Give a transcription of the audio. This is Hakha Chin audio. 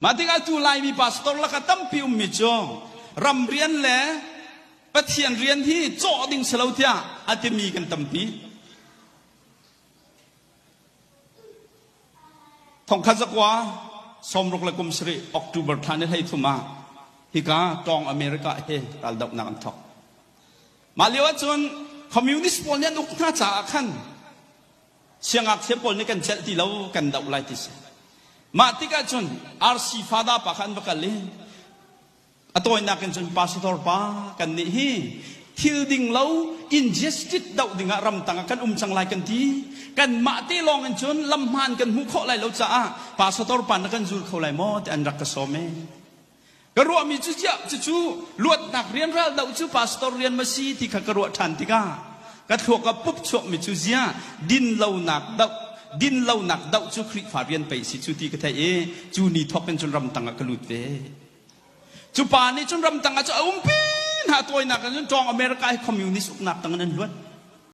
Mah tikah tu Laimi pastor lakah tampi ummi cu ram rian le Pathian rian hi cawh ding si lo tiah a timi kan tampi. Thongkhat zakua sawmruk le kum sarih October thla ni 13 ah hika tawng America he raldohnak an thawk. Mah lio ahcun communist pawl nih an uk hna caah khan Siangngakchia pawl nih kan celh ti lo, kan doh lai ti si. Mah tikah cun RC Fada pa kha an va kal i a tawinak in cun pastor pa kan nih hi thil ding lo injustice doh dingah ramtang ah kan um cang lai kan ti. Kanmah te lawng in cun lam hmaan kan hmuh khawh lai lo caah pastor pa na kan zul kho lai maw ti an rak ka sawm e. Ka ruahmi cu ziah cucu luatnak rian ral doh cu pastor rian ma si ti kha ka ruah ṭhan tikah ka thluak ah pup chuakmi cu ziah dinlonak doh dinlonak doh cu Khrihfa rian pei si cu ti ka theih i cu ni thawk in cun ramtang ah ka lut ve. Cu pa nih cun ramtang ah cu a umpi hna tawinak in cun ṭawng America hi communist uknak tang in an luat.